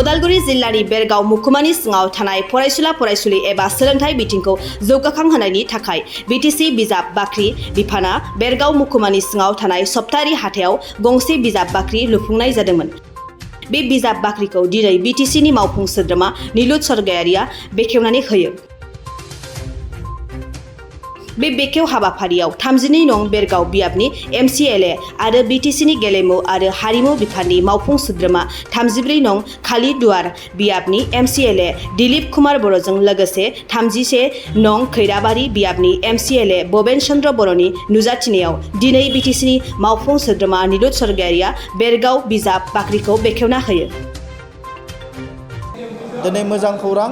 उदालगुरि जिल्लानि बेरगाव मुखुमानि सिङाव थानाय फरायसुला फरायसुलि एबा सोलोंथाइ बिथिंखौ जौगाखांहोनायनि थाखाय बिटिसि बिजाब बाख्रि बिफाना बेरगाव मुखुमानि सिङाव थानाय सप्तारि हाथायाव गंसे बिजाब बाख्रि लुफुंनाय जादोंमोन। बे बिजाब बाख्रिखौ दिनै बिटिसिनि मावफुं सोद्रोमा निलुत सरगायारिया बेखेवनानै होयो। बे बेखेव हाबाफारियाव 32 नं बेरगाव बियाबनि MCLA आरो बिटिसिनि गेलेमु आरो हारिमु बिफाननि मावफुं सोद्रोमा 34 नं खालिदुवार बियाबनि MCLA दिलीप कुमार बर'जों लोगोसे 31 नं खैराबारि बियाबनि MCLA बबेन चन्द्र बर'नि नुजाथिनायाव दिनै बिटिसिनि मावफुं सोद्रोमा निलुत सरगायारिया बेरगाव बिजाब बाख्रिखौ बेखेवना होयो। दिनै मोजां खौरां,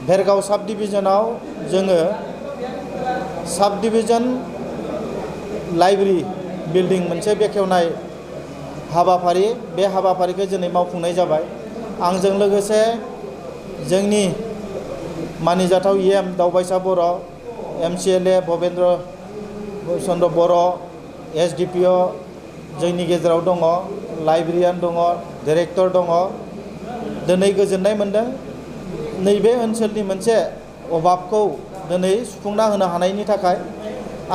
बेरगाव साब डिभिजनाव जोङो साब डिभिजन लाइब्रेरी बिल्डिं मोनसे बेखेवनाय हाबाफारि, बे हाबाफारिखौ दिनै मावफुंनाय जाबाय। आंजों लोगोसे जोंनि मानिजाथाव EM दावबायसा बर', MCLA भबेन्द्र चन्द्र बर', SDPO जोंनि गेजेराव दङ, लाइब्रेरियान दङ, डाइरेक्टर दङ। दिनै गोजोननाय मोनदों नैबे ओनसोलनि मोनसे अभाबखौ दिनै सुफुंना होनो हानायनि थाखाय।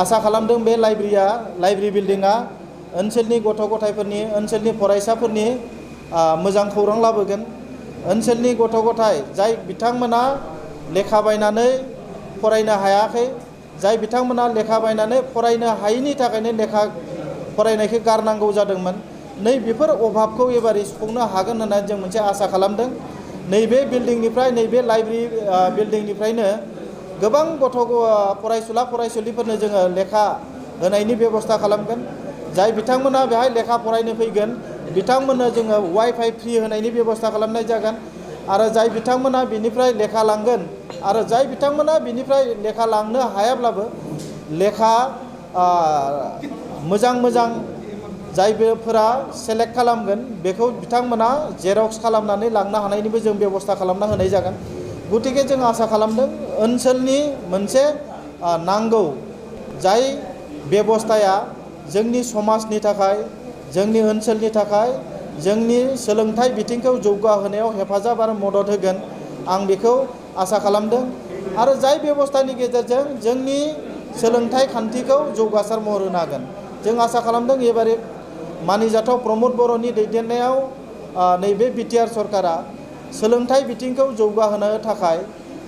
आसा खालामदों बे लाइब्रेरी बिल्डिंआ ओनसोलनि गथ' गथायफोरनि, ओनसोलनि फरायसाफोरनि मोजां खौरां लाबोगोन। ओनसोलनि गथ' गथाय जाय बिथांमोना लेखा बायनानै फरायनो हायाखै, जाय बिथांमोना लेखा बायनानै फरायनो हायैनि थाखायनो लेखा फरायनायखौ गारनांगौ जादोंमोन, नै बेफोर अभाबखौ एबारै सुफुंनो हागोन होननानै जों मोनसे आसा खालामदों। नैबे बिल्डिंनिफ्राय, नैबे लाइब्रेरी बिल्डिंनिफ्रायनो गोबां गथ' फरायसुला फरायसुलिफोरनो जोङो लेखा होनायनि बेबस्था खालामगोन। जाय बिथांमोना बेहाय लेखा फरायनो फैगोन बिथांमोननो जोङो वाइफाइ फ्रि होनायनि बेबस्था खालामनाय जागोन। आरो जाय बिथांमोना बिनिफ्राय लेखा लांगोन आरो जाय बिथांमोना बिनिफ्राय लेखा लांनो हायाब्लाबो लेखा मोजां जायफोरा सेलेक्ट खालामगोन बेखौ बिथांमोना जेरक्स खालामनानै लांनो हानायनिबो जों बेबस्था खालामना होनाय जागोन। गतिके जों आसा खालामदों ओनसोलनि मोनसे नांगौ जाय बेबस्थाया जोंनि समाजनि थाखाय, जोंनि ओनसोलनि थाखाय, जोंनि सोलोंथाइ बिथिंखौ जौगाहोनायाव हेफाजाब आरो मदद होगोन, आं बेखौ आसा खालामदों। आरो जाय बेबस्थानि गेजेरजों जोंनि सोलोंथाइ खान्थिखौ जौगासार महर होनो हागोन, जों आसा खालामदों एबारे मानिजाथाव प्रमद बर'नि दैदेननायाव नैबे बिटिआर सरकारा सोलोंथाइ बिथिंखौ जौगाहोनो थाखाय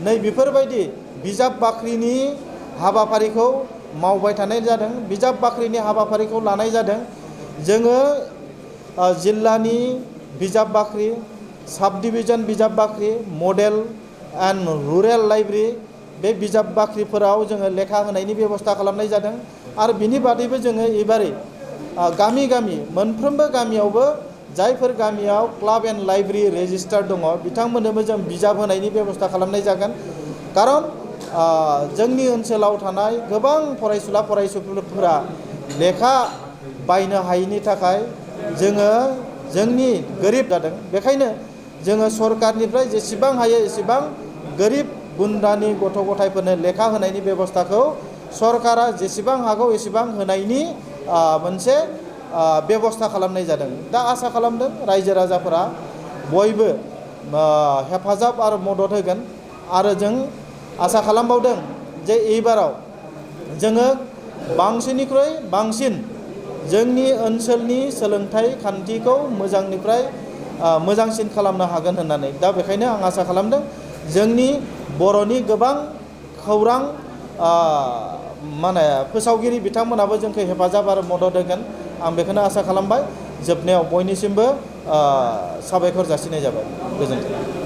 नै बेफोरबायदि बिजाब बाख्रिनि हाबाफारिखौ मावबाय थानाय जादों, बिजाब बाख्रिनि हाबाफारिखौ लानाय जादों। जोङो जिल्लानि बिजाब बाख्रि, साब डिभिजन बिजाब बाख्रि, मडेल एन्ड रुरेल लाइब्रेरी बे बिजाब बाख्रिफोराव जोङो लेखा होनायनि बेबस्था खालामनाय जादों। आरो बिनि बादैबो जोङो एबारै गामि मोनफ्रोमबो गामियावबो जायफोर गामियाव क्लाब एन्ड लाइब्रेरी रेजिस्टार दङ बिथांमोननोबो जों बिजाब होनायनि बेबस्था खालामनाय जागोन। खारन जोंनि ओनसोलाव थानाय गोबां फरायसुला फरायसुलिफोरा लेखा बायनो हायैनि थाखाय जोङो जोंनि गोरिब जादों। बेखायनो जोङो सरकारनिफ्राय जेसेबां हायो एसेबां गोरिब गुन्द्रानि गथ' गथायफोरनो लेखा होनायनि बेबस्थाखौ सरकारा जेसेबां हागौ एसेबां होनायनि मोनसे बेबस्था खालामनाय जादों। दा आसा खालामदों रायजो राजाफोरा बयबो हेफाजाब आरो मदद होगोन। आरो जों आसा खालामबावदों जे एबाराव जोङो बांसिननिख्रुइ बांसिन जोंनि ओनसोलनि सोलोंथाइ खान्थिखौ मोजांनिफ्राय मोजांसिन खालामनो हागोन होननानै। दा बेखायनो आं आसा खालामदों जोंनि बर'नि गोबां खौरां फोसावगिरि बिथांमोनाबो जोंखौ हेफाजाब आरो मदद होगोन, आं बेखौनो आसा खालामबाय। जोबनायाव बयनिसिमबो साबायखर जासिनाय जाबाय। गोजोन्थों।